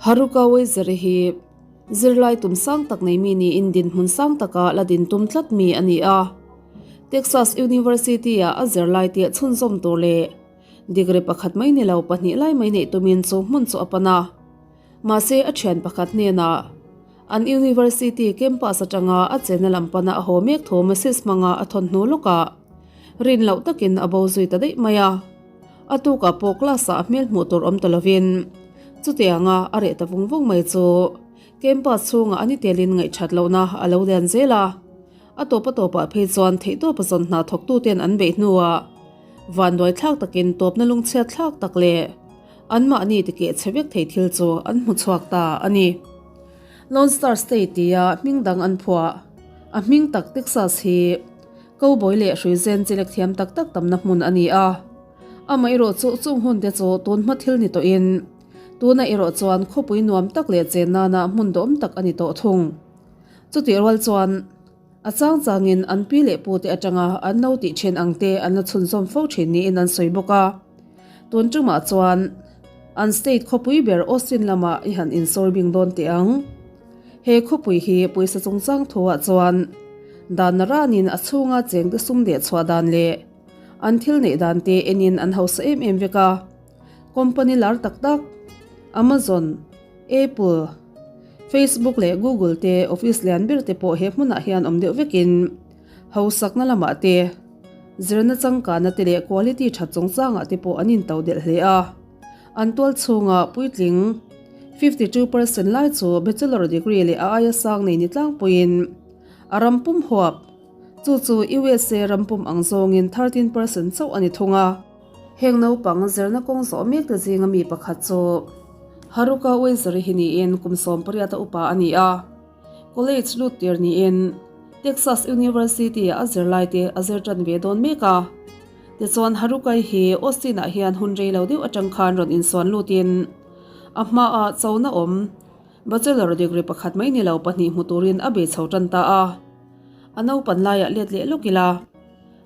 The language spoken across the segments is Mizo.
Haruka Weiser-i hi zirlai tum sang tak nei mi niin dinhmun sang taka la din tum tlat mi a ni a. Texas University-ah a zirlai te chhunzawm tur leh degree pakhat mai ni lo pahnih lai mai neih tumin chu hmun chu a pan a. Mahse a thian pakhat hnenah an university campus atanga a chenna lam pana a haw mek thu message hmanga a thawn hnu lawkah rin loh takin a bo zui ta daih mai a. A tukah pawh class ah a hmel hmuh tur awm ta lovin chutianga a reh ta vung vung mai chu campus chhungah a ni telin ngaihthat lohna a lo lian zel a. A tawp a tawpah phei chuan theihtawpa zawn hna thawktuten an beih hnuah vanduai thlak takin tawpna lungchhiat thlak tak leh anmahni tikeh chhe vek thei thil chu an hmu chhuak ta a ni. Lone Star State tia hming dang an phuah a hming tak Texas hi Cowboy leh hruizen chi lek thiam tak tak tamna hmun a ni a. Amaherawh chu chung hun te chu tun hma thil ni tawhin tuna erawh chuan khawpui nuam tak leh chen nana hmun dawm tak a ni tawh thung. Chutih rual chuan a chang changin an pi leh pute atanga an lo tih then ang te an la chhunzawm fo thin niin an sawi bawk a. Tun tumah chuan an state khawpui ber Austin lamah i han insawi bing dawn teh ang. He khawpui hi pawisa chungchang thuah chuan dan naranin a chhunga chengte sum deh chhuah dan leh an thil neih dan te enin an hausa em em vek a. Company lar tak tak Amazon, Apple, Facebook leh Google te office lian ber te pawh he hmunah hian awm deuh vekin hausakna lamah te, zirna changkana te leh quality that chungchangah te pawh an intodelh hle a. An tual chhunga puitling 52% lai chu bachelor degree leh a aia sang nei ni tlangpuiin a ram pum huap, chu chu USA ram pum ang zawngin 13% chauh a ni thung a. Heng naupang zirna kawng zawh mek te zinga mi pakhat chu Haruka Uezeri hi niin kum 18 a upa a ni a. College lut tir niin Texas University-ah a zirlaite a zir tan ve dawn mek a. Tichuan Harukai hi Austin-ah hian hun rei lo deuh atang khan rawn insuan lutin a hmaah chona awm bachelor degree pakhat mai ni lo pahnih hmu turin a bei chho tan ta a. A naupan laiah let leh lawk ila.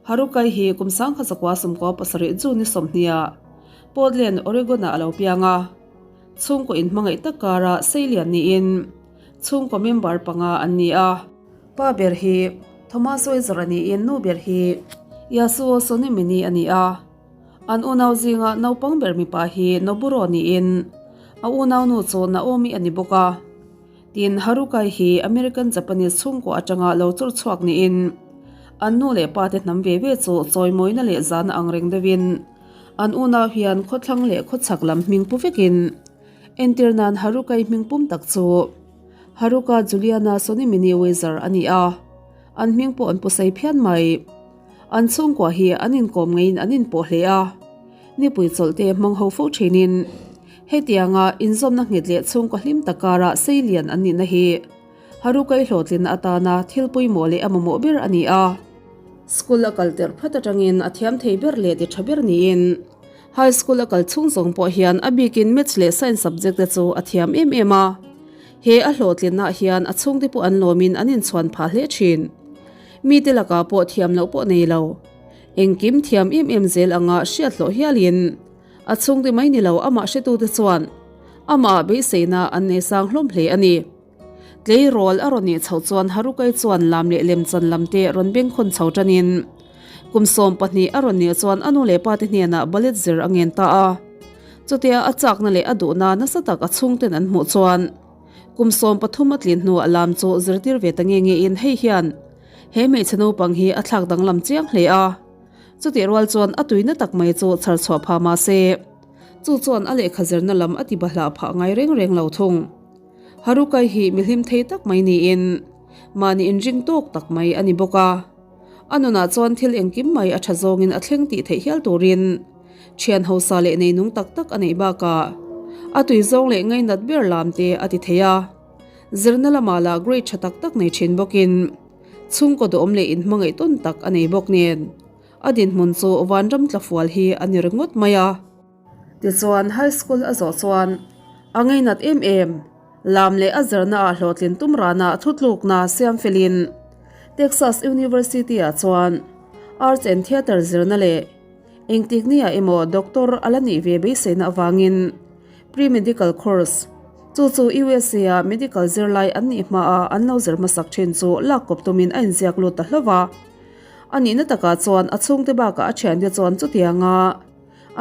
Harukai hi kum 1997 June ni 20 ah Portland, Oregon-ah a lo piang a. Chhungkaw inhmangaih tak kara seilian niin chhungkaw member panga an ni a. Pa ber hi Thomas Weiser a niin nu ber hi Yasuo Sonemini a ni a. An unau zinga naupang ber mipa hi Noburo niin a unaunu chu Naomi a ni bawk a. Tin, Harukai hi American-Japanese chhungkaw atanga lo chawr chhuak niin an nu leh pa te hnam ve ve chu chawimawina leh zahna ang reng deuhin an unau hian khawthlang leh khawchhak lam hming pu vekin entir nan Harukai hming pum tak chu Haruka Juliana Sonimini Weiser a ni a, an hming pawh an pu sei phian mai. An chhungkua hi an inkawm ngeiin an inpawh hle a, nipui chawlh te hmang ho fo thinin hetianga inzawmna nghet leh chhungkaw hlim tak kara sei lian an nihna hi Harukai hlawhtlinna atana thil pawimawh leh a mamawh ber a ni a. School a kal tirh phat atangin a thiam thei ber leh ti tha ber niin High School a kal chhung zawng pawh hian a bikin Maths leh Science subject te chu a thiam em em a, he a hlawhtlinnaah hian a chhungte pawh an lawmin an inchhuan phah hle thin. Mite lakah pawh thiam loh pawh nei lo. Engkim thiam em em zel anga hriat hlawh hialin a chhungte mai ni lo amah hretute chuan amah beiseina an nei sang hlawm hle a ni. Tleirawl a rawn nih chhoh chuan Harukai chuan lam leh lemchan lam te rawn bengkhawn chho tanin kum 12 a rawn nih chuan a nu leh pate hnenah ballet zir a ngen ta a. Chutia a chakna leh a duhna nasa tak a chhungten an hmuh chuan Kum 13 a tlin hnuah lam chu zirtir ve ta nge ngein hei hian he hmeichhe naupang hi a thlak danglam chiang hle a. Chutih rual chuan a tuina tak mai chu chhar chhuah phah mah se, chu chuan a lehkha zirna lam a ti bahlah phah ngai reng reng lo thung. Harukai hi mi hlim thei tak mai niin mahni inring tawk tak mai a ni bawk a. A nunah chuan thil engkim mai a tha zawngin a thleng tih theih hial turin Thian hausa leh neinung tak tak a neih bakah a tui zawng leh ngainat ber lam te a ti thei a. Zirna lamah lah grade tha tak tak nei thin bawkin chhungkaw duhawm leh inhmangaih tawn tak a nei bawk nen a dinhmun chu vanram tlafual hi a ni ringawt mai a. Tichuan high school a zawh chuan a ngainat em em lam leh a zirna ah hlawhtlin tum rana thutlukna siam felin Texas University ah chuan Arts and Theatre zirna leh Engtik nia emaw doctor a la nih ve beiseina avangin pre-medical course Chu chu USA-a medical zirlai an nih hmaa an lo zir hmasak thin chu lak kawp tumin a inziak lut ta hlauh a. A nihna takah chuan a chhungte bakah a thiante chuan chutianga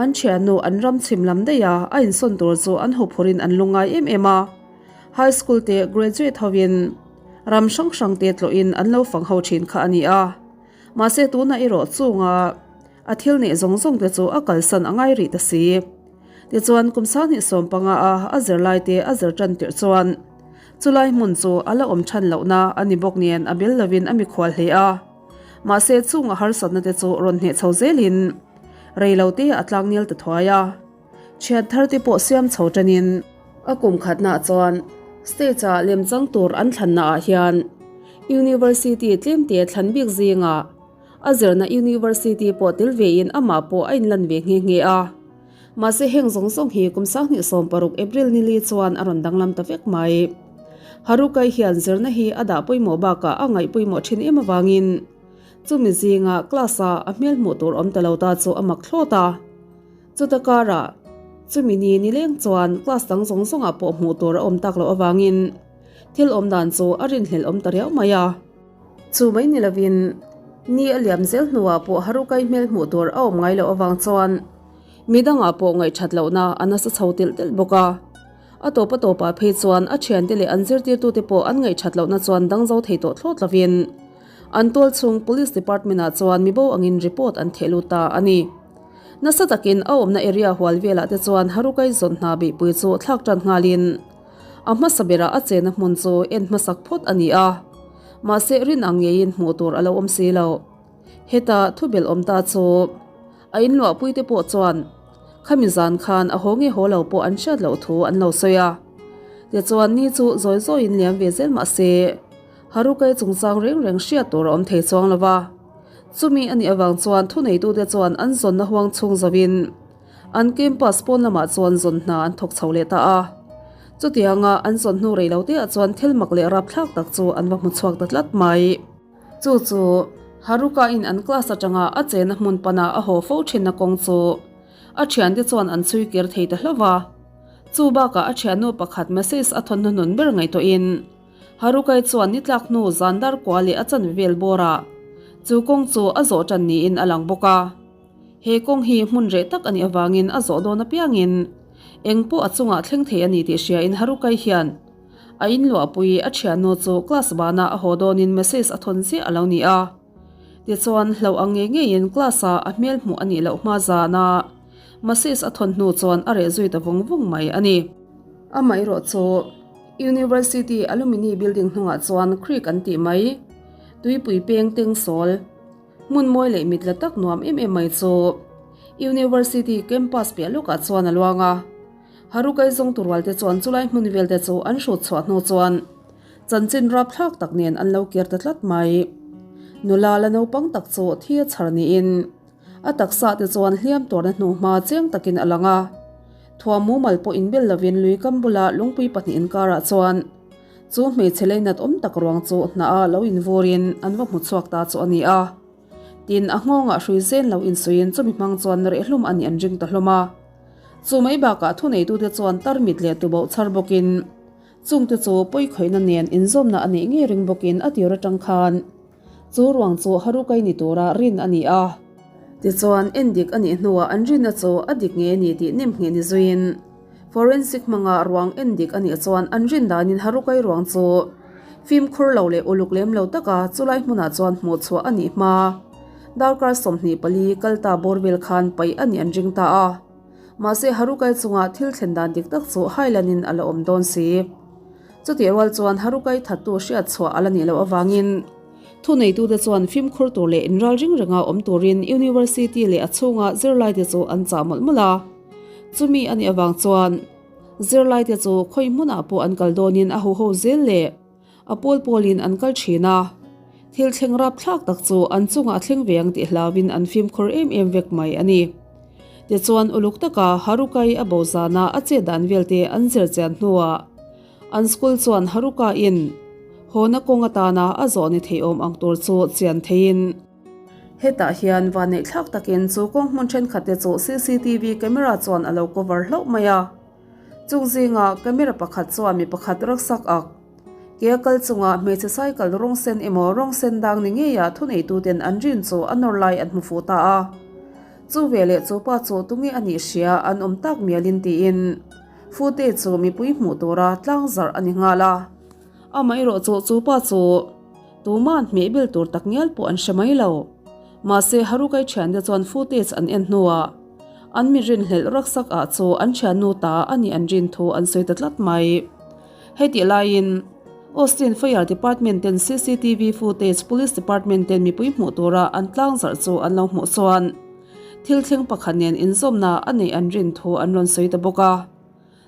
an thiannu an ram chhim lam daih a a insawn tur chu an huphurhin an lungngai em em a. High school te graduate hovin ram hrang hrang te tlawhin an lo fang ho thin kha a ni a. Mahse tunah erawh chunga a thil neih zawng zawng te chu a kalsan a ngai rih ta si. Tichuan kum sanghnih sawmpanga a a zirlai te a zir tan tirh chuan chulai hmun chu a la awm than lohna a ni bawk nen a bel lovin a mikhual hle a. Mahse chung a harsatna te chu rawn hneh chho zelin reilo te a tlangnel ta thuai a. Thian thar te pawh siam chho tanin a kum khatnaah chuan stage ah lemchang tur an thlanna ah hian University tlemte thlan bik zingah A zirna University pawh tel vein amah pawh a inlan ve nghe nghe a. Mahse heng zawng zawng hi kum 2016 April nili chuan a rawn danglam ta vek mai. Harukai hian zirna hi a dah pawimawh bakah a ngaih pawimawh thin em avangin chumi zinga class-a a hmel hmuh tur awm ta lo ta chu a mak thlawt a. Chuta karah chumi ni nileng chuan class dang zawng zawngah pawh hmuh tur a awm tak loh avangin thil awm dan chu a rinhlelh awm ta riau mai a. Chu mai ni lovin, ni a liam zel hnuah pawh Harukai hmel hmuh tur a awm ngai loh avang chuan mi dangah pawh ngaihthat lohna a nasa chho telh telh bawk a. A tawp a tawpah phei chuan a thiante leh an zirtirtute pawh an ngaihthat lohna chuan dang zo thei tawh thlawt lovin an tual chhung Police Department-ah chuan mibo angin report an theh lut ta a ni. Nasa takin a awmna area hual velah te chuan Harukai zawn hna beihpui chu thlak tan nghalin A hmasa berah a chena hmun chu en hmasak phawt a ni a, mahse rin ang ngeiin hmuh tur a lo awm si lo. Heta thubelh awm ta chu a inluahpuite pawh chuan khami zan khan a haw nge haw lo pawh an hriat loh thu an lo sawi a. Tichuan ni chu zawi zawiin liam ve zel mah se Harukai chungchang reng reng hriat tur a awm thei chuang lo va. Chumi a nih avang chuan thuneitute chuan an zawnna huang chhung zoin An campus pawn lamah chuan zawn hna an thawk chho leh ta a. Chutianga an zawn hnu rei lo teah chuan thil mak leh rapthlak tak chu an va hmu chhuak ta tlat mai. Chu chu Haruka-in an class atanga a chena hmun pana a haw fo thinna kawng chu a thiante chuan an chhui kir thei ta hlauh va. Chu bakah a thiannu pakhat message a thawn hnuhnun ber ngaihtuahin Harukai chuan ni tlak hnu zan dar kua leh a chanve vel bawrah chu kawng chu a zawh tan niin a lang bawk a. He kawng hi hmun reh tak a nih avangin a zawh dawn apiangin eng pawh a chungah thleng thei a ni tih hriain Harukai hian a inluahpui a thiannu chu class banah a haw dawnin message a thawn ziah a lo ni a. Tichuan hlauh ang ngei ngeiin class ah a hmel hmuh a nih loh hma zana message a thawn hnu chuan a reh zui ta vawng vawng mai a ni. Amaherawh chu University Alumini building hnungah chuan creek an tih mai tuipui peng teng sawl Hmun mawi leh mit la tak nuam em em mai chu University campus piah lawkah chuan a luang a. Harukai zawng turual te chuan chulai hmun vel te chu an hrut chhuah hnu chuan chanchin rapthlak tak nen an lo kir ta tlat mai. Nula la naupang tak chu thi a chhar niin a taksa te chuan hliam tuarna hnuhma chiang takin a lang a. Thuam mumal pawh inbel lovin lui kam bula lungpui pahnih inkarah chuan Chu hmeichhe leinat awm tak ruang chu hnaah lo invurin an va hmu chhuak ta chu a ni a. Tin, a nghawngah hrui zen lo insuiin chumi hmang chuan rehlum a nih an ring ta hlawm a. Chu mai bakah thuneitute chuan tarmit leh tuboh chhar bawkin chungte chu pawikhawihna nen inzawmna a neih ngei ring bawkin a tir atang khan chu ruang chu Harukai ni tura rin a ni a. Tichuan, endik a nih hnuah an rinna chu a dik ngei a ni tih nem ngheh ni zuiin Forensic hmanga ruang en dik a nih chuan an rin danin Harukai ruang chu fimkhur lo leh uluk lem lo taka chulai hmunah chuan hmuh chhuah a nih hma. Darkar 24 kal ta bawr vel khan paih a nih an ring ta a. Mahse Harukai chunga thil thlen dan dik tak chu hailanin a la awm dawn si. Chutih rual chuan Harukai thattu hriat chhuah a la nih loh avangin thuneitute chuan fimkhur tur leh inral ring renga awm turin University leh a chhunga zirlaite chu an chah mawlh mawlh a. Chumi a nih avang chuan zirlaite chu khawi hmunah pawh an kal dawnin a huho zel leh a pawl pawlin an kal thin a. Thil thleng rapthlak tak chu an chungah a thleng ve ang tih hlauin an fimkhur em em vek mai a ni. Tichuan uluk taka Harukai a bo zana a chet dan velte an zir chian hnuah an school chuan Haruka-in hawna kawng atana a zawh ni thei awm ang tur chu chian theiin, Hetah hian vanneih thlak takin chu kawng hmun thenkhat te chu cctv camera chuan a lo cover hlauh mai a. Chung zinga camera pakhat chuan mi pakhat rucksack ak ke a kal chunga hmeichhe cycle rawng sen emaw rawng sen dang ni ngeia thuneituten an rin chu a nawr lai an hmu fuh ta a. Chu veleh chu pa chu tunge a nih hria an awm tak mialin tiin footage chu mipui hmuh tura tlang zarh a ni nghal a. Amaherawh chu chu pa chu tuma'n hmeh bil tur tak ngial pawh an hre mai lo. Mahse Harukai thiante chuan footage an en hnuah an mi rinhlelh rucksack ah chu an thiannu ta a nih an rin thu an sawi ta tlat mai. Hei tih laiin Austin Fire Department ten cctv footage Police Department ten mipui hmuh tura an tlang zarh chu an lo hmuh chuan thil thleng pakhat nen inzawmna a neih an rin thu an rawn sawi ta bawk a.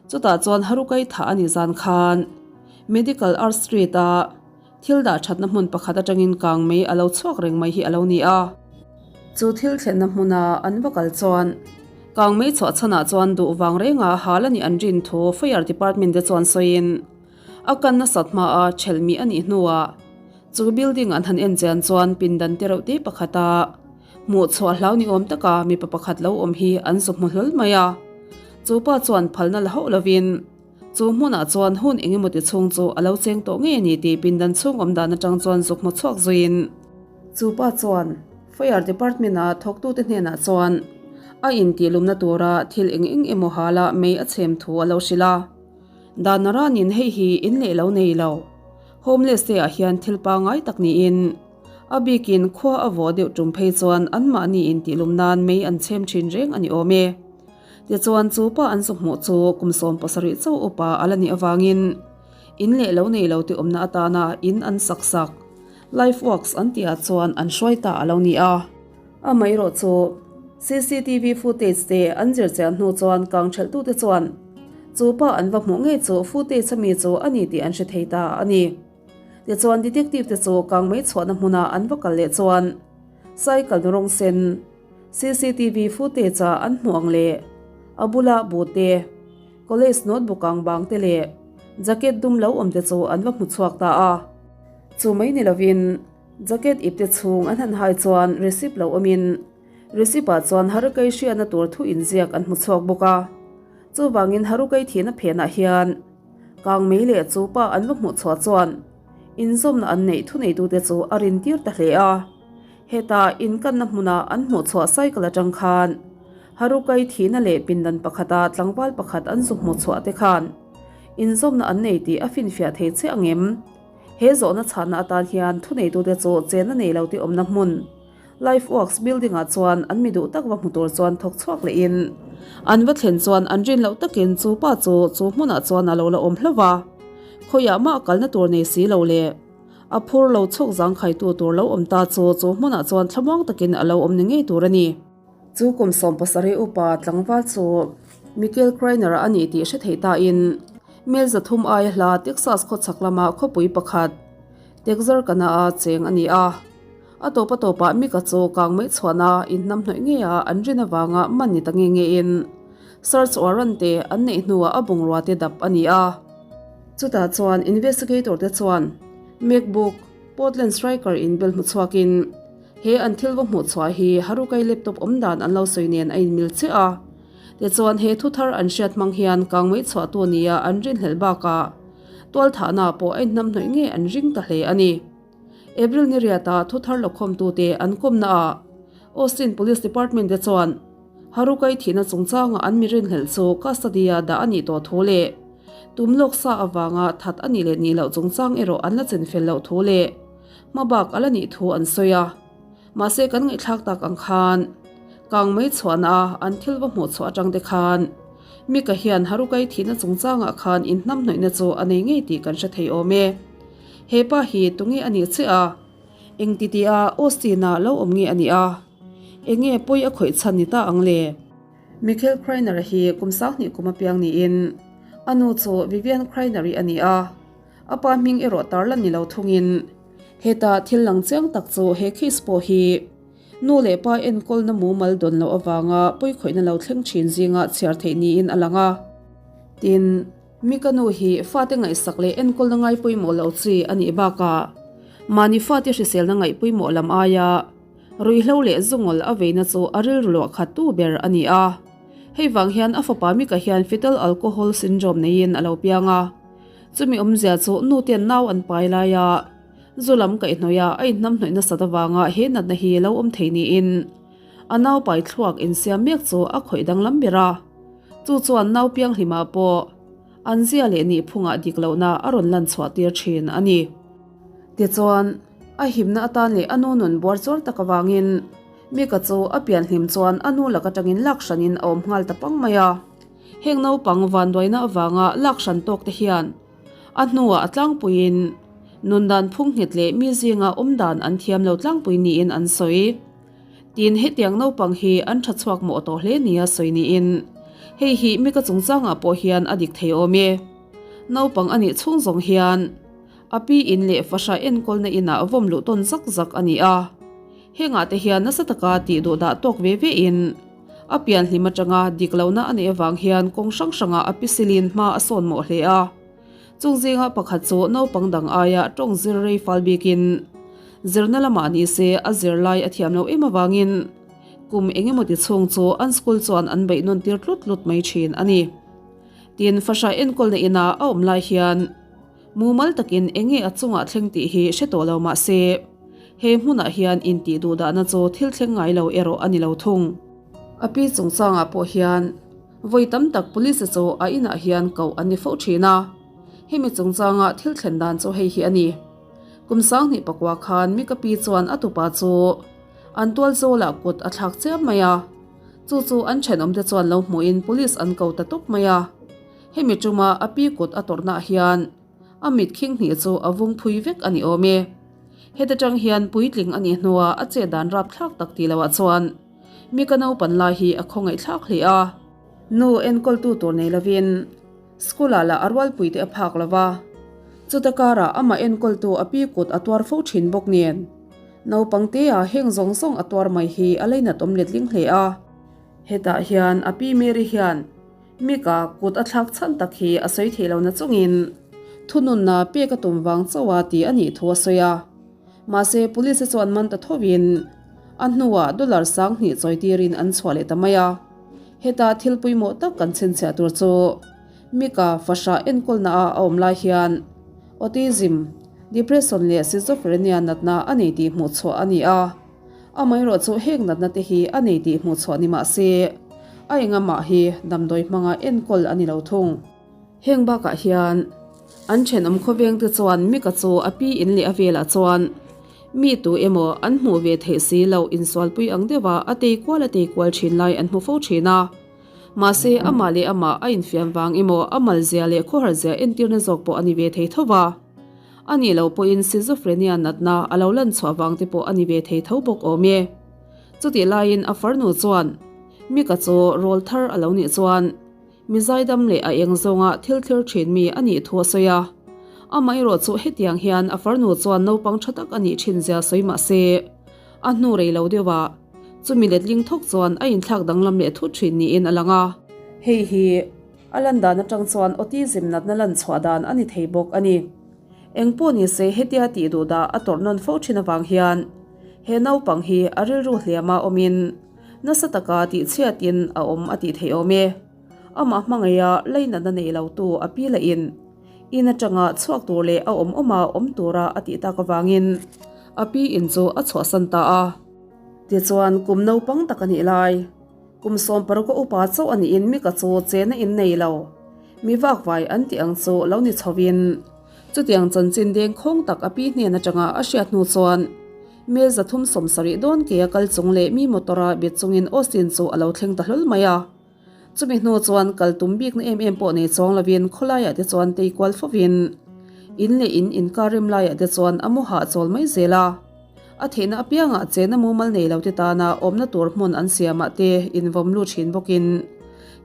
Chutah chuan Harukai thah a nih zan khan Medical Art Street a thil dah thatna hmun pakhat atangin kang mei a lo chhuak reng mai hi a lo ni a. Chu thil thlenna hmuna an va kal chuan kang mei chhuah chhanah chuan duh vang renga hal a nih an rin thu Fire Department te chuan sawiin a kan nasat hmaa thelhmih a nih hnuah chu building an han en chian chuan pindan te reuh te pakhata Hmuh chhuah hlau ni awm taka mipa pakhat lo awm hi an zu hmu hlawl mai a. Chu pa chuan phalna la hauh lovin chu hmunah chuan hun eng emaw ti chhung chu a lo cheng tawh ngei a ni tih pindan chhung awm dan atang chuan zuk hmu chhuak zuiin. Chu pa chuan Fire Department-a thawktute hnenah chuan a intihlumna tura thil eng eng emaw hala mei a chhem thu a lo hrilh a. Dan naranin hei hi in leh lo nei lo. Homeless te ah hian thil pangngai tak niin A bikin khua a vawh deuh tum phei chuan anmahni intihlum nan mei an chhem thin reng a ni awm e. Tichuan chu pa an zu hmuh chu kum 70 chauh upa a la nih avangin in leh lo nei lo te awmna atana in an sak sak, Life Works an tihah chuan an hruai ta a lo ni a. Amaherawh chu cctv footage te an zir chian hnu chuan kang thelhtute chuan chu pa an va hmuh ngei chu footage ami chu a ni tih an hre thei ta a ni. Tichuan detective te chu kang mai chhuahna hmuna an va kal leh chuan cycle rawng sen cctv footage ah an hmuh ang leh a bula bu te, college notebook ang bang te leh jacket dum lo awm te chu an va hmu chhuak ta a. Chu mai ni lovin jacket ip te chhung an han hai chuan receipt lo awmin receipt ah chuan Harukai hriatna tur thu inziak an hmu chhuak bawk a. Chuvangin Harukai thihna phenah hian Kangmei leh chu pa an va hmuh chhuah chuan inzawmna an neih thuneitute chu a rintir ta hle a. Heta inkanna hmuna an hmuh chhuah cycle atang khan Harukai thihna leh pindan pakhata tlangval pakhat an zu hmuh chhuah te khan inzawmna an nei tih a finfiah thei che ang em? He zawhna chhanna atan hian thuneitute chu chenna nei lo te awmna hmun Life Works building ah chuan an mi duh tak va hmu tur chuan thawk chhuak leh in an va thlen chuan an rin loh takin chu pa chu chu hmunah chuan a lo la awm hlauh va, khawiah mah kalna tur nei si lo leh a phur lo chhawk zangkhai tu tur lo awm ta chu chu hmunah chuan thlamuang takin a lo awm ni ngei tur a ni. Chu kum 70 upa tlangval chu Michael Kreiner a ni tih hre thei ta in mel 300 aia hla Texas khawchhak lama khawpui pakhat Texarkana a cheng a ni a. A tawp a tawpah Mika chu kang mai chhuahna inhnam hnawih ngeia an rin avanga man ni ta nge ngein search warrant te an neih hnuah a bungrua te dap a ni a. Chutah chuan investigator te chuan MacBook, Portland Striker inbel hmu chhuakin he an thil va hmuh chhuah hi Harukai laptop awm dan an lo sawi nen a inmil chiah a. Tichuan he thu thar an hriat hmang hian kang mai chhuahtu nia an rinhlelh bakah tualthahna pawh a inhnam hnawih nge an ring ta hle a ni. April ni riata thu thar lawkhawmtute an kawmnaah Austin Police Department te chuan Harukai thihna chungchanga an mi rinhlelh chu custody-a dah a nih tawh thu leh tum lawk sa avanga that a nih leh nih loh chungchang erawh an la chenfel loh thu leh hmabak a la nih thu an sawi a. Mahse kan ngaihthlak tak ang khan kang mai chhuahna an thil va hmuh chhuah atang te khan Mika hian Harukai thihna chungchangah khan inhnamhnawihna chu a nei ngei tih kan hre thei awm e. He pa hi tunge a nih chiah a? Engti tia Austin-a lo awm nge a nih a? Enge pawi a khawih chhan ni ta ang le? Michael Kreiner-a hi kum 2000 kum apiang niin a nu chu Vivian Kreiner-i a ni a, a pa hming erawh tarlan ni lo thungin heta thil lang chiang tak chu he case pawh hi nu leh pa enkawlna mumal dawn loh avanga pawi khawihna lo thleng thin zinga chhiar theih niin a lang a. Tin. Mi ka nu hi fate ngaihsak leh enkawlna ngai pawimawh lo chi a nih bakah mahni fate hriselna ngaih pawimawh lam aia ruihhlo leh zungawl a veina chu a rilru luah khat tu ber a ni a. Hei vang hian a fapa Mika hian fetal alcohol syndrome neiin a lo piang a. Chumi awmzia chu nu ten nau an pai laia zu lam kaihhnawih a a inhnamhnawih nasat avanga he natna hi lo awm thei niin a nau pai thluak insiam mek chu a khawih danglam ber a. Chu chuan nau pianghlimah pawh an zia leh nihphungah dik lohna a rawn lan chhuah tir thin a ni. Tichuan, a himna atan leh a nu nun buar chuar tak avangin Mika chu a pianhlim chuan a nu lak atangin lak hranin a awm nghal ta pang mai a. Heng naupang vanduaina avanga lak hran tawk te hian a hnuah a tlangpuiin nun dan phung nghet leh mi zinga awm dan an thiam lo tlangpui niin an sawi. Tin, hetiang naupang hi an tha chhuak mawh tawh hle nia sawi niin hei hi Mika chungchangah pawh hian a dik thei awm e. Naupang a nih chhung zawng hian a pi in leh fahra enkawlna inah vawm luh tawn zak zak a ni a. Hengah te hian nasa taka tih duh dah tawk ve ve in a pian hlim atanga dik lohna a neih avang hian kawng hrang hrangah a pisilin hma a sawn mawh hle a. Chung zinga pakhat chu naupang dang aia tawng zir rei fal bikin zirna lamah ni se a zirlai a thiam loh em avangin kum engemaw ti chhung chu an school chuan an beih nawn tir tlut tlut mai thin a ni. Tin, fahra enkawlna inah a awm lai hian Mumal takin enge a chungah thleng tih hi hre tawh lo mah se, he hmunah hian intih duhdahna chu thil thleng ngai lo erawh a ni lo thung. A pi chungchangah pawh hian vawi tam tak police chu a inah hian koh an ni fo thin a, hemi chungchanga thil thlen dan chu hei hi a ni. Kum sanghnih pakua khan Mika pi chuan a tupa chu an tual zawlah kut a thlak chiam mai a, chu chu an thenawmte chuan lo hmuhin police an ko ta tawp mai a. Hemi tuma a pi kut a tawrhnaah hian a mit khing hnih chu a vung phui vek a ni awm e. Heta tang hian puitling a nih hnuah a chet dan rapthlak tak tih loah chuan mi ka naupan lai hi a khawngaihthlak hle a. Nu enkawltu tur nei lovin school-ah lah a rualpuite a phak lo va, chuta karah amah enkawltu a pi kut a tuar fo thin bawk nen naupang tea heng zawng zawng a tuar mai hi a leinat awm letling hle a. Hetah hian a pi Mary hian Mika kut a thlak chhan tak hi a sawi theih lohna chungin thununna pek a tum vang chauh a ti a nih thu a sawi a. Mahse, police chuan man ta thovin a hnuah dollar 2000 chawi tirin an chhuah leh ta mai a. Heta thil pawimawh tak kan chhinchhiah tur chu Mika fahrah enkawlna a a awm lai hian autism, depression leh schizophrenia natna a nei tih hmuh chhuah a ni a. Amaherawh chu heng natna te hi a nei tih hmuh chhuah ni mah se, a engamah hi damdawi hmanga enkawl a ni lo thung. Heng bakah hian an thenawm khawveng te chuan Mika chu a pi in leh a velah chuan mi tu emaw an hmuh ve theih si loh insualpui ang deuha a tei kual a tei kual thin lai an hmu fo thin a. Mahse, amah leh amah a infiam vang emaw a malzia leh khawharzia entirna zawk pawh a ni ve thei tho va. A nih loh pawhin schizophrenia natna a lo lan chhuah vang te pawh a ni ve thei tho bawk awm e. Chutih laiin a farnu chuan Mika chu rawl thar a lo nih chuan mi zaidam leh a eng zawnga thil thlir thin mi a nih thu a sawi a. Amaherawh chu hetiang hian a farnu chuan naupang tha tak a nih thin zia sawi mah se a hnu rei lo deuhah chumi letling thawk chuan a inthlak danglam leh thut thin niin a lang a. Hei hi A lan dan atang chuan autism natna lan chhuah dan a ni thei bawk a ni. Engpawh ni se hetia tih duh dah a tawrh nawn fo thin avang hian he naupang hi a rilru hliama awmin nasa taka tih chhiatin a awm a tih theih awm e. Amah hmangaih a lei natna nei lo tu a pi lahin in atanga chhuak tur leh a awm awma awm tura a tih tak avangin a pi in chu a chhuahsan ta a. Tichuan kum naupang tak a nih lai. Kum 16 a upa chauh a niin Mika chu chena in nei lo. Mi vakvai an tih ang chu lo ni chhovin chutiang chanchin deng khawng tak a pi hnen atanga a hriat hnu chuan mel 370 dawn ke a kal chung leh mi motor a bet chungin Austin chu a lo thleng ta hlawl mai a. Chumi hnu chuan kal tum bikna em em pawh nei chuang lovin khawlaiah te chuan tei kual fovin in leh in inkar rem laiah te chuan a mu hahchawl mai zel a. A theihna apiangah chena mumal nei lo te tana awmna tur hmun an siamah te invawm lut thin bawkin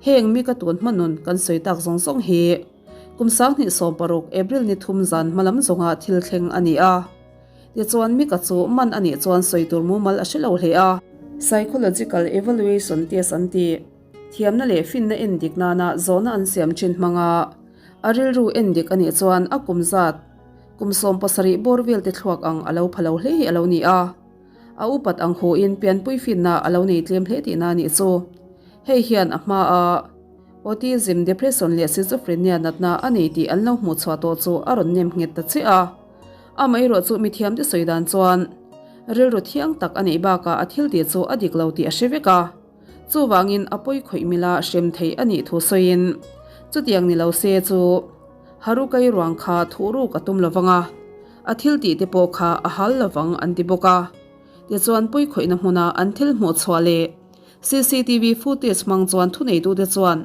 heng mi ka tun hma nun kan sawi tak zawng zawng hi kum 2016 April ni thum zan hma lam zawnga thil thleng a ni a. Tichuan Mika chu man a nih chuan sawi tur mumal a hre lo hle a. Psychological evaluation test an tih thiamna leh finna endik nana zawhna an siam thin hmanga a rilru endik a nih chuan a kum zat Kum 17 bawr vel te thluak ang a lo pha lo hle hi a lo ni a, a upat ang huin pianpui finna a lo nei tlem hle tihna a nih chu. Hei hian a hma a autism, depression leh schizophrenia natna a nei tih an lo hmuh chhuah tawh chu a rawn nem nghet ta chiah a. Amaherawh chu mithiamte sawi dan chuan rilru thiang tak a neih bakah a thil tih chu a dik lo tih a hre vek a. Chuvangin a pawi khawih mila hrem theih a nih thu sawiin chutiang ni lo se chu Harukai ruang kha thuhruk a tum lovang a, a thil tih te pawh kha a hal lovang an ti bawk a. Tichuan pawi khawihna hmuna an thil hmuh chhuah leh cctv footage hmang chuan thuneitute chuan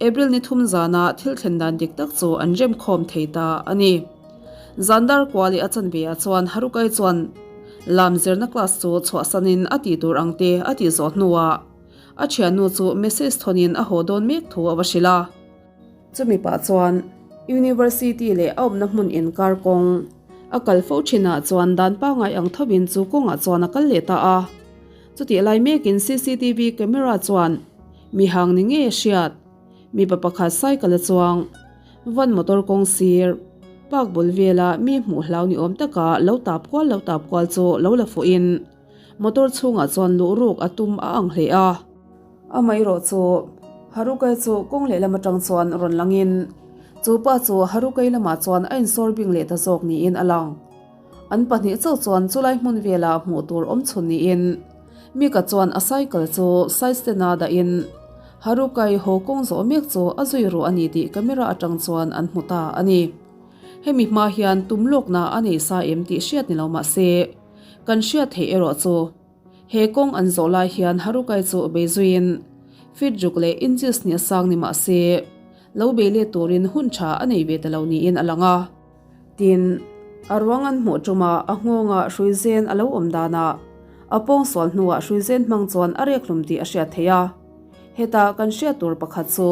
April ni thum zana thil thlen dan dik tak chu an rem khawm thei ta a ni. Zan dar kua leh a chanve ah chuan Harukai chuan lam zirna class chu chhuahsanin a tih tur ang te a tih zawh hnuah a thiannu chu message thawnin a haw dawn mek thu a va hrilh a. Chumi pah chuan University leh a awmna hmun inkar kawng a kal fo thinah chuan dan pangngai ang thovin chu kawngah chuan a kal leh ta a. Chutih lai mekin cctv camera chuan mi hang ni ngei a hriat. Mipa pakhat cycle a chuang. Van motor kawng sir park bul vela mi hmuh hlau ni awm taka lo tap kual lo tap kual chu lo la fuhin motor chhungah chuan luh ruk a tum a ang hle a. Amaherawh chu Harukai chu kawng lehlam atang chuan rawn langin chu pa chu Harukai lamah chuan a insawr bing leh ta zawk niin a lang. An pahnih chauh chuan chulai hmun vela hmuh tur awm chhun niin Mika chuan a cycle chu side stand-a dahin Harukai haw kawng zawh mek chu a zui ruh a ni tih camera atang chuan an hmu ta a ni. Hemi hma hian tum lawkna a nei sa em tih hriat ni lo mah se, kan hriat theih erawh chu he kawng an zawh lai hian Harukai chu bei zuiin feet ruk leh inches hnih a sang ni mah se lo bei let turin hun tha a nei ve ta lo niin a lang a. Tin, a ruang an hmuh ṭuma a nghawngah hruizen a lo awm danah a pawngsual hnuah hruizen hmang chuan a rek hlum tih a hriat theih a. Heta kan hriat tur pakhat chu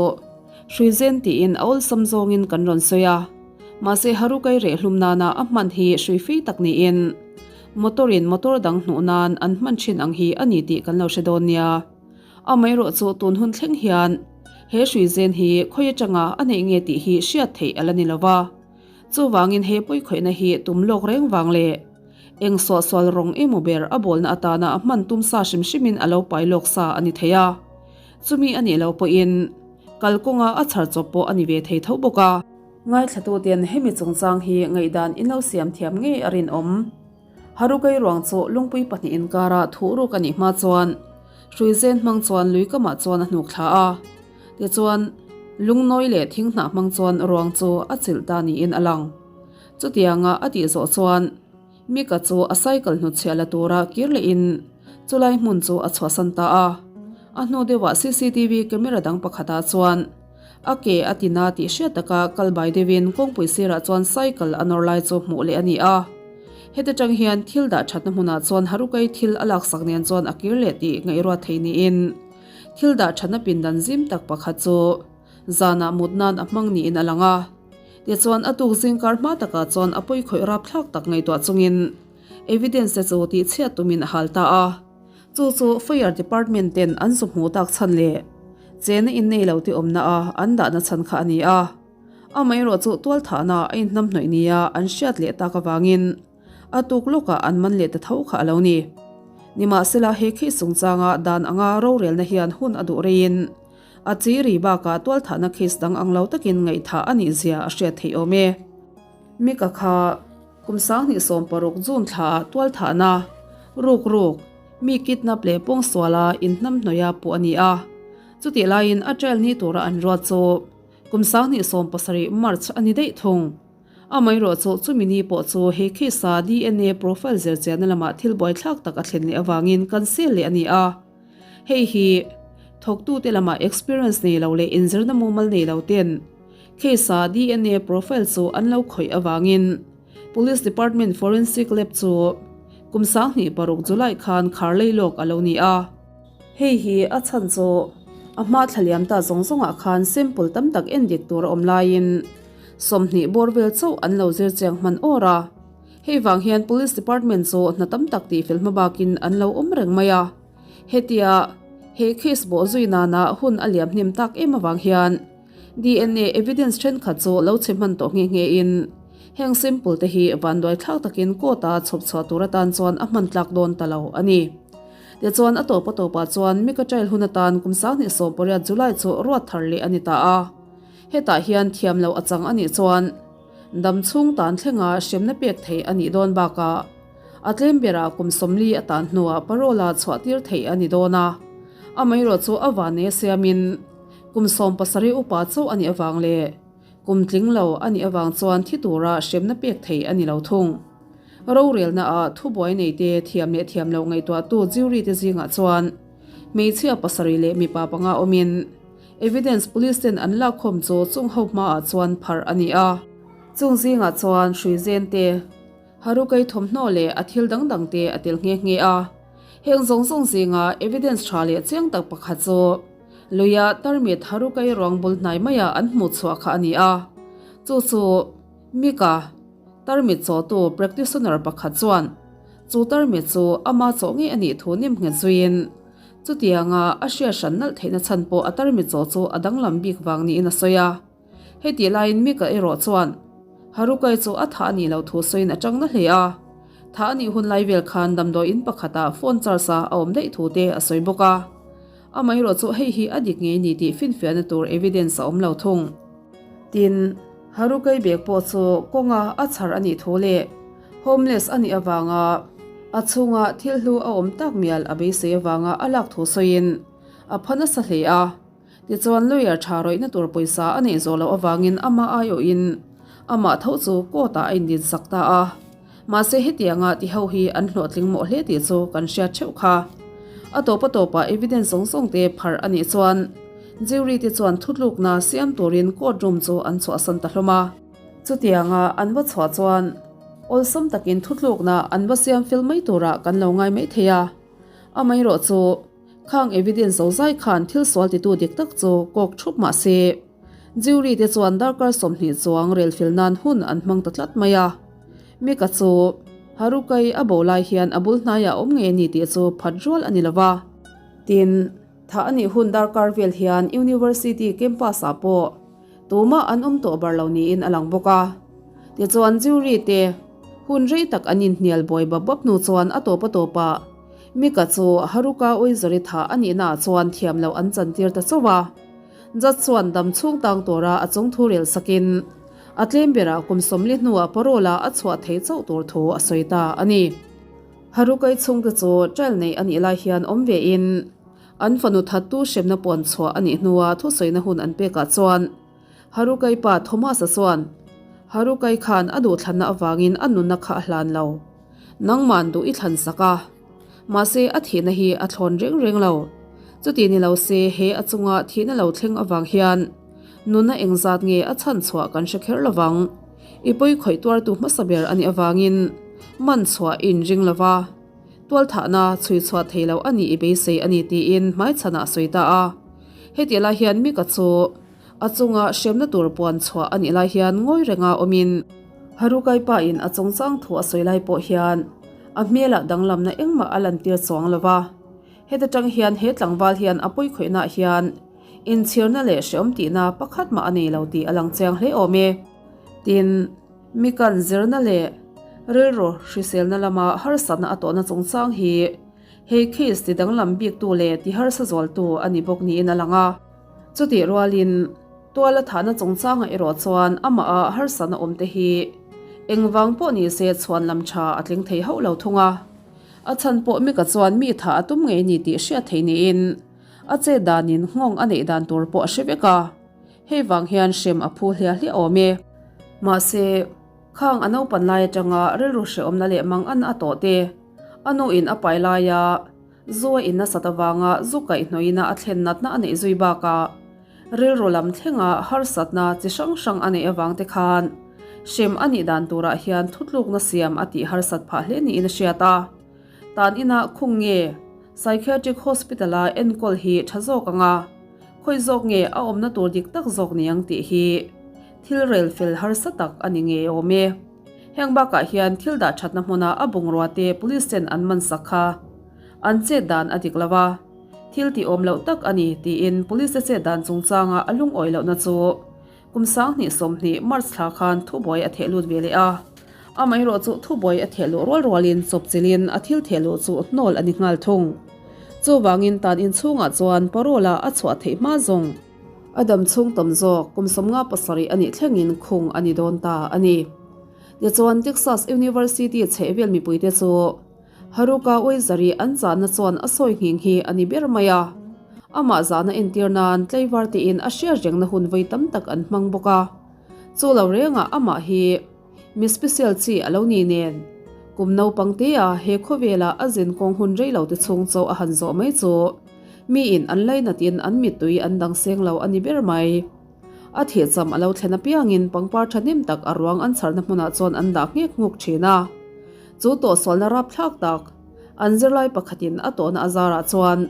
hruizen tiin a awlsam zawngin kan rawn sawi a, mahse Harukai reh hlum nana a hman hi hrui fei tak niin motor-in motor dang hnuh nan an hman ṭhin ang hi a ni tih kan lo hre dawn nia. Amaherawh chu tun hun thleng hian he hruizen hi khawi atanga a neih nge tih hi hriat theih a la ni lo va. Chuvangin he pawikhawihna hi tum lawk reng vang leh eng suahsual rawng emaw ber a bawlna atana a hman tum sa hrim hrimin a lo pai lawk sa a ni thei a. Chumi a nih loh pawhin kalkawnga a chhar chawp pawh a ni ve thei tho bawk a. Ngaithlatuten hemi chungchang hi ngaihdan in lo siam thiam ngei a rinawm. Harukai ruang chu lungpui pahnih inkara thuh ruk a nih hma chuan hruizen hmang chuan lui kamah chuan a hnuk thla a. Tichuan, lungnawi leh thinghnah hmang chuan ruang chu a chilh ta niin a lang. Chutianga a tih zawh chuan Mika chu a cycle hnutchhiah la tura kir lehin chulai hmun chu a chhuahsan ta a. A hnu deuhah cctv camera dang pakhatah chuan A ke a ti na tih hriat taka kal bai deuhin kawngpui sirah chuan cycle a nawr lai chu hmuh leh a ni a. Heti tang hian thil dah thatna hmunah chuan Harukai thil a laksak nen chuan a kir leh tih ngaihruat thei niin thil dah thatna pindan zim tak pakhat chu zanah mut nan a hmang niin a lang a. Tichuan a tuk zingkar hma takah chuan a pawi khawih rapthlak tak ngaihtuah chungin evidence te chu tihchhiat tumin a hal ta a. Chu chu Fire Department ten an zu hmuh tak chhan leh chena in nei lo te awmna a an dahna chhan kha a ni a. Amaherawh chu tualthahna a inhnam hnawih nia an hriat leh tak avangin a tuk lawkah an man leh ta tho kha a lo ni. Nimahsela he case chungchanga dan anga rorelna hian hun a duh reiin a chi ri bakah tualthahna case dang ang lo takin ngaihthah a nih zia a hriat theih awm e. Mika kha Kum 2016 June thlaah tualthahna, ruk ruk, mi kidnap leh pawngsuala inhnamhnawih a puh a ni a. Chutih laiin a trial ni tura an ruat chu kum 2017 March a ni daih thung. Amaherawh chu chumi ni pawh chu he case-a DNA profile zirchianna lamah thil buaithlak tak a thlen leh avangin cancel leh a ni a. Hei hi thawktute lamah experience nei lo leh inzirna mumal nei lo ten Case-a DNA profile chu an lo khawih avangin Police Department Forensic Lab chu kum 2006 July khan khar lei lawk a lo ni a. Hei hi a chhan chu a hma thla liam ta zawng zawngah khan sample tam tak en dik tur a awm laiin 20 bawr vel chauh an lo zir chiang hman awr a. Hei vang hian Police Department chu hna tam tak tihfel hma bakin an lo awm reng mai a. Hetia he case bawh zui nana hun a liam hnem tak em avang hian DNA evidence thenkhat chu lo chhe hman tawh nghe nghe in heng sample te hi vanduai thlak takin court a chhawp chhuah tur atan chuan a hman tlak dawn ta lo a ni. Tichuan a tawp a tawpah chuan Mika trial hun atan kum 2018 July chu ruat thar leh a ni ta a. Hetah hian thiam loh a chang a nih chuan dam chhung tan thlenga hremna pek theih a nih dawn bakah a tlem berah kum 40 a tan hnuah parole-a chhuah tir theih a ni dawn a. Amaherawh chu a vanei a siamin kum 17 upa chauh a nih avang leh kum tling lo a nih avang chuan thi tura hremna pek theih a ni lo thung. Rorelna ah thubuai neite thiam leh thiam loh ngaihtuahtu jury te zingah chuan hmeichhia pasarih leh mipa panga awmin evidence police ten an lakkhawm chu chung ho hmaah chuan pharh a ni a. Chung zingah chuan hruizen te, harukai thawmhnaw leh a thil dang dang te a tel nghe nghe a. Heng zawng zawng zinga evidence tha leh chiang tak pakhat chu luia tarmit harukai ruang bul hnai maia an hmuh chhuah kha a ni a. Chu chu Mika. Tarmit chawhtu practitioner pakhat chuan chu tarmit chu ama chawh ngei a nih thu nem nghet zuiin chutianga a hriat hran nalh theihna chhan pawh a tarmit chawh chu a danglam bik vang niin a sawi a. Heti laiin Mika erawh chuan Harukai chu a thah a nih loh thu sawiin a tang na hle a. Thah a nih hun lai vel khan damdawiin pakhatah phone charge a a awm daih thu te a sawi bawk a. Amaherawh chu hei hi a dik ngei ni tih finfiahna tur evidence a awm lo thung. Tin, Harukai bag pawh chu kawnga a chhar a nih thu leh homeless a nih avanga a chhunga thil hlu a awm tak mial a beisei avanga a lak thu sawiin a pha nasa hle a. Tichuan lawyer tha rawihna tur pawisa a neih zawh loh avangin ama aiawhin amah tho chu court ah a indin sak ta a. Mahse hetianga ti ho hi an hlawhtling mawh hle tih chu kan hriat theuh kha. A tawp a tawpah evidence zawng zawng te pharh a nih chuan jury te chuan thutlukna siam turin court room chu an chhuahsan ta hlawm a. Chutianga an va chhuah chuan awlsam takin thutlukna an va siam fel mai turah kan lo ngai mai thei a. Amaherawh chu khang evidence zo zai khan thil sual titu dik tak chu kawk thup mah se jury te chuan darkar 20 chuang rel fel nan hun an hmang ta tlat mai a. Mika chu Harukai a bo lai hian a bul hnaiah awm ngei a ni tih chu phat rual a ni lo va. Tin, thah a nih hun darkar vel hian University campus ah pawh tumah an awm tawh bar lo niin a lang bawk a. Tichuan jury te hun rei tak an inhnial buai bap bap hnu chuan a tawp a tawpah Mika chu Haruka Oizori thah a nihnaah chuan thiam loh an chantir ta chauh a. Judge chuan dam chhung tang tura a chung thu rel sakin A tlem berah kum 40 hnuah parole-a a chhuah theih chauh tur thu a sawi ta a ni. Harukai chhungte chu trial neih a nih lai hian awm vein an fanu thattu hremna puan chhuah a nih hnua thusawina hun an pekah chuan Harukai pa Thomas-a chuan Harukai khan a duhthlanna avangin a nunna kha a hlan lo. Nangman duh i thlan sak a. Mahse a thihna hi a thlawn reng reng lo. Chuti ni lo se he a chunga thihna lo thleng avang hian nuna engzat nge a chhan chhuah kan hre kher lovang. I pawi khawih tuartu hmasa ber a nih avangin man chhuah i inring lo va, tualthahna chhui chhuah thei lo a nih i beisei a ni tiin hmaichhanah a sawi ta a. Heti lai hian Mika chu a chunga hremna tur puan chhuah a nih lai hian ngawi renga awmin Harukai pa in a chungchang thu a sawi lai pawh hian a hmelah danglamna engmah a lantir chuang lo va. Heta tang hian he tlangval hian a pawi khawihnaah hian inchhirna leh hreawm tihna pakhat mah a nei lo tih a lang chiang hle awm e. Tin, mikan zirna leh rilru hriselna lama harsatna a tawhna chungchang hi he case ti danglam biktu leh ti harsa zualtu a ni bawk niin a lang a. Chutih rualin tuala thahna chungchangah erawh chuan amah a harsatna awm te hi engvang pawh ni se chhuan lam tha a tling thei hauh lo thung a. A chhan pawh Mika chuan mi thah a tum ngei ni tih hriat thei niin a chet danin nghawng a neih dan tur pawh a hre vek a. Hei vang hian hrem a phu hliah hliah awm e. Mahse, khang a naupan lai atanga rilru hrehawmna leh mang an a tawh te, a nuin a pai laia zu a in nasat avanga zu kaihhnawina a thlen natna a neih zui bakah rilru lam thlenga harsatna chi hrang hrang a neih avang te khan hrem a nih dan turah hian thutlukna siam a tih harsat phah hle niin a hriat a. Tan inah khung nge Psychiatric Hospital-a enkawl hi tha zawk ang a, khawi zawk nge a awmna tur dik tak zawk ni ang tih hi thil rel fel harsa tak a ni ngei awm e. Heng bakah hian thil dah thatna hmuna a bungrua te police ten an man sak kha an chet dan a dik lo a, thil tih awm loh tak a ni tiin police te chet dan chungchanga a lungawi lohna chu kum 2020 March thla khan thubuai a theh lut ve leh a. Amaherawh chu thubuai a theh luh rual rualin chawpchilhin a thil theh luh chu hnawl a ni nghal thung. Chuvangin tan inchhungah chuan parole-a a chhuah theih hma zawng a dam chhung tam zawk kum 57 a nih thlengin khung a ni dawn ta a ni. Tichuan Texas University chhehvel mipuite chu Haruka Uizari an zahna chuan a sawi nghing hi a ni ber mai a. Amah zahna entir nan tlaivar tiin a hriat rengna hun vei tam tak an hmang bawk a. Chu lo rengah amah hi mi special chi a lo ni nen. Kum naupang tea he khawvela a zin kawng hun rei lo te chhung chaw a han zawh mai chu miin an lainatin an mittui an dang seng lo a ni ber mai. A thihcham a lo thlen apiangin pangpar thahnem tak a ruang an chharna hmunah chuan an dah nghek nghuk thin a. Chu tawhsualna rapthlak tak an zirlai pakhatin a tawhna a zarah chuan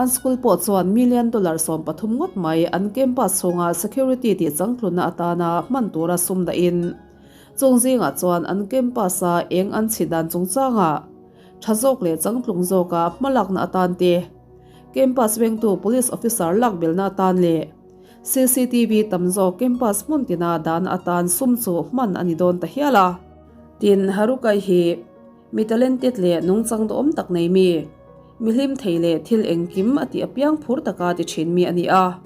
an school pawh chuan million dollar 13 ngawt mai an campus chhunga security tih changtlunna atana hman tura sum dahin chung zingah chuan an campus-a eng an chhi dan chungchangah tha zawk leh changtlung zawka hmalakna atan te, campus vengtu police officer lak belna atan leh CCTV tam zawk campus hmun tina dahna atan sum chu hman a ni dawn ta hial a. Tin, Harukai hi mi talented leh nungchang duhawm tak nei mi, mi hlim thei leh thil engkim a tih apiang phur taka ti thin mi a ni a.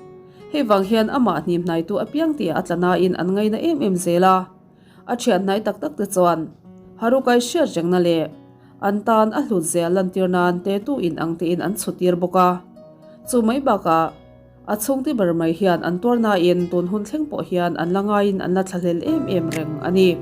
Hei vang hian amah hnim hnaitu apiang tihah a tla nain an ngaina em em zel a. A thian hnai tak tak te chuan Harukai hriat rengna leh an tan a hlut zel lantir nan tetu in ang tein an chhutir bawk a. Chu mai bakah A chhungte ber mai hian an tuar nain tun hun thleng pawh hian an la ngaiin an la thlahlel em em reng a ni.